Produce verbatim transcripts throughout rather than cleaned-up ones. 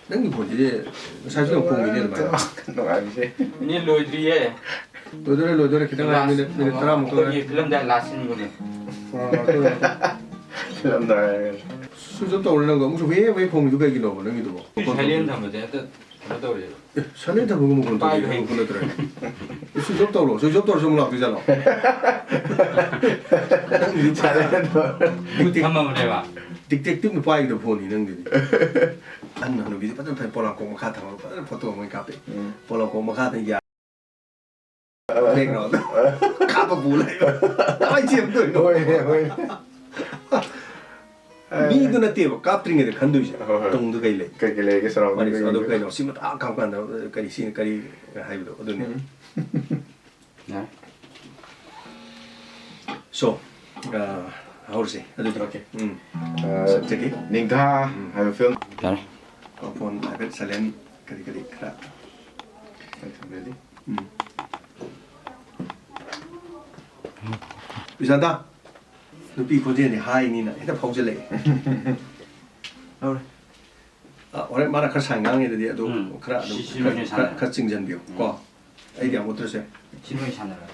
ꯅꯪꯒꯤ ꯐꯣꯟꯁꯤꯗꯤ ꯉꯁꯥꯏꯁꯨ ꯌꯥꯝ ꯈꯣꯡꯉꯤꯅꯦ ꯑꯗꯨꯃꯥꯏꯅ꯫ ꯅꯨꯡꯉꯥꯏꯕꯁꯦ꯫ ꯏꯅꯦ ꯂꯣꯏꯗ꯭ꯔꯤꯌꯦ꯫ ꯂꯣꯏꯗꯣꯔꯦ, ꯂꯣꯏꯗꯣꯔꯦ, ꯈꯤꯇꯪ ꯉꯥꯏ, ꯃꯤꯅꯤꯠ, ꯃꯤꯅꯤꯠ ꯇꯔꯥꯃꯨꯛꯇ ꯉꯥꯏ꯫ ꯑꯩꯈꯣꯏꯒꯤ ꯐꯤꯂꯝꯗ ꯂꯥꯁ ꯁꯤꯟꯕꯅꯦ꯫ ꯑꯥ, ꯂꯣꯏꯗꯣꯔꯦ꯫ ꯐꯤꯂꯝꯗ ꯍꯥꯏꯔꯒ꯫ Switch off ꯇꯧꯔꯦ ꯅꯪꯗꯣ, ꯑꯃꯨꯛꯁꯨ ꯋꯦ ꯋꯦ ꯈꯣꯡꯉꯤꯗꯨ ꯀꯩꯒꯤꯅꯣꯕ ꯅꯪꯒꯤꯗꯨꯕꯣ? Silent ꯊꯝꯕꯁꯦ ꯍꯦꯛꯇ ꯀꯩꯅꯣ ꯇꯧꯔꯦꯕ꯫ ꯑꯦ, silent ꯊꯝꯕꯒꯨꯝꯕ ꯈꯣꯟ ꯇꯧꯔꯤꯁꯦ ꯄꯥꯏꯕ ꯅꯪ ꯈꯣꯟ ꯅꯠꯇ꯭ꯔꯦ꯫ Switch off ꯇꯧꯔꯣ, switch off ꯇꯧꯔꯁꯨ ꯑꯃꯨꯛ ꯂꯥꯛꯇꯣꯏꯖꯥꯠꯂꯣ? ꯅꯪꯒꯤꯗꯤ silent ꯃꯨꯠ ꯊꯝꯃꯕꯅꯦꯕ꯫ Detective ꯅ ꯄꯥꯏꯒꯗꯕ ꯐꯣꯟꯅꯤ ꯅꯪꯒꯤꯗꯤ꯫ ꯑꯍꯟ ꯍꯅꯨꯕꯤꯗꯤ ꯐꯖꯅ ꯐꯖꯅ ꯄꯣꯂꯥꯡꯈꯣꯛ ꯃꯈꯥ ꯊꯝꯃꯒ ꯐꯖꯅ ꯐꯣꯇꯣ ꯑꯃ ꯀꯥꯞꯄꯦ꯫ ꯎꯝ꯫ ꯄꯣꯂꯥꯡꯈꯣꯛ ꯃꯈꯥꯗ ꯌꯥ-, background ꯗ ꯀꯥꯞꯄ ꯄꯨ ꯂꯩꯕ꯫ ꯀꯃꯥꯏꯅ ꯁꯦꯝꯗꯣꯏꯅꯣ? ꯍꯣꯏꯅꯦ, ꯍꯣꯏꯅꯦ꯫ ꯃꯤꯗꯨ ꯅꯠꯇꯦꯕ ꯀꯥꯞꯇ꯭ꯔꯤꯉꯩꯗ ꯈꯟꯗꯣꯏꯁꯦ꯫ ꯍꯣꯏ, ꯍꯣꯏ꯫ ꯇꯨꯡꯗ ꯀꯩ ꯂꯩ? ꯀꯩ ꯀꯩ ꯂꯩꯒꯦ surrounding ꯃꯥꯅꯤ, ꯑꯗꯨ ꯀꯩ ꯀꯩꯅꯣ? ꯁꯤ ꯃꯇꯥꯡ ꯀꯥꯞ ꯀꯥꯟꯗ ꯀꯔꯤ, ꯁꯤꯅ ꯀꯔꯤ ꯍꯥꯏꯕꯗꯣ ꯑꯗꯨꯅꯤ꯫ ꯎꯝ꯫ ꯌꯥꯔꯦ꯫ So, ꯑ, ꯍꯧꯔꯁꯦ ꯑꯗꯨꯗꯤ꯫ Okay. ꯎꯝ꯫ ꯑ, ꯁꯕꯖꯦꯛꯀꯤ? ꯅꯤꯡꯊꯥ ꯍꯥꯏꯕ film꯫ ꯌꯥꯔꯦ꯫ ꯐꯣꯟ ꯍꯥꯏꯐꯦꯠ silent ꯀꯔꯤ ꯀꯔꯤ ꯈꯔ꯫ ꯑꯩ ꯊꯝꯖꯔꯤ꯫ ꯎꯝ꯫ ꯕꯤꯁꯥꯟꯇ, ꯅꯨꯄꯤ ꯈꯣꯟꯖꯦꯜꯗꯤ ꯍꯥꯏꯅꯤꯅ ꯍꯦꯛꯇ ꯐꯥꯎꯖꯜꯂꯛꯑꯦ꯫ ꯍꯧꯔꯦ꯫ ꯑ, ꯍꯣꯔꯦꯟ ꯃꯥꯅ ꯈꯔ ꯁꯥꯡ ꯉꯥꯡꯉꯦꯗꯗꯤ ꯑꯗꯨ ꯎꯝ꯫ ꯈꯔ ꯑꯗꯨꯝ ꯁꯤ, ꯁꯤ ꯈꯔ, ꯑꯣꯏꯅ ꯈꯔ, ꯁꯥꯟꯅꯔꯦ꯫ ꯈꯔ ꯆꯤꯡꯁꯤꯟꯕꯤꯌꯨ ꯀꯣ꯫ ꯑꯩꯗꯤ ꯌꯥꯝ ꯎꯠꯇ꯭ꯔꯁꯦ꯫ ꯁꯤ ꯂꯣꯏ ꯁꯥꯟꯅꯔꯦ꯫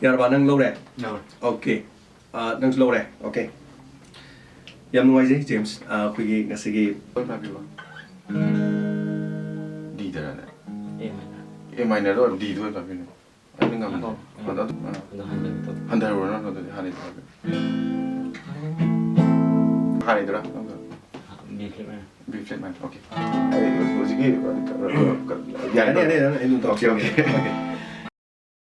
ꯌꯥꯔꯕ, ꯅꯪ ꯂꯧꯔꯦ? ꯂꯧꯔꯦ꯫ Okay. ꯑ, ꯅꯪꯁꯨ ꯂꯧꯔꯦ? Okay. ꯌꯥꯝ ꯅꯨꯡꯉꯥꯏꯖꯩ, ꯖꯦꯝꯁ꯫ ꯑ, ꯑꯩꯈꯣꯏꯒꯤ ꯉꯁꯤꯒꯤ ꯂꯣꯏ ꯄꯥꯕꯤꯕ꯫ D ꯗꯔꯅꯦ? A minor ꯗꯣ D ꯗꯣ ꯑꯣꯏꯅ ꯄꯥꯕꯤꯅꯦ꯫ ꯑꯩꯗꯤ ꯉꯝꯗꯦ꯫ ꯑꯗꯣ, ꯑꯗꯣ, ꯑ, ꯍꯟꯊꯔꯨꯔꯣ ꯅꯪ ꯑꯗꯨꯗꯤ ꯍꯥꯟꯅꯩꯗꯣ ꯄꯥꯕꯤꯌꯨ꯫ ꯍꯥꯟꯅꯩꯗꯨꯔꯥ? ꯅꯪꯗꯣ? B flat minor, okay. ꯑꯩ ꯍꯧꯖꯤꯛꯀꯤ, ꯌꯥꯅꯤ, ꯌꯥꯅꯤ, ꯌꯥꯅꯤ, ꯑꯩ ꯑꯗꯨꯝ ꯇꯧꯔꯛꯀꯦ꯫ Okay, okay.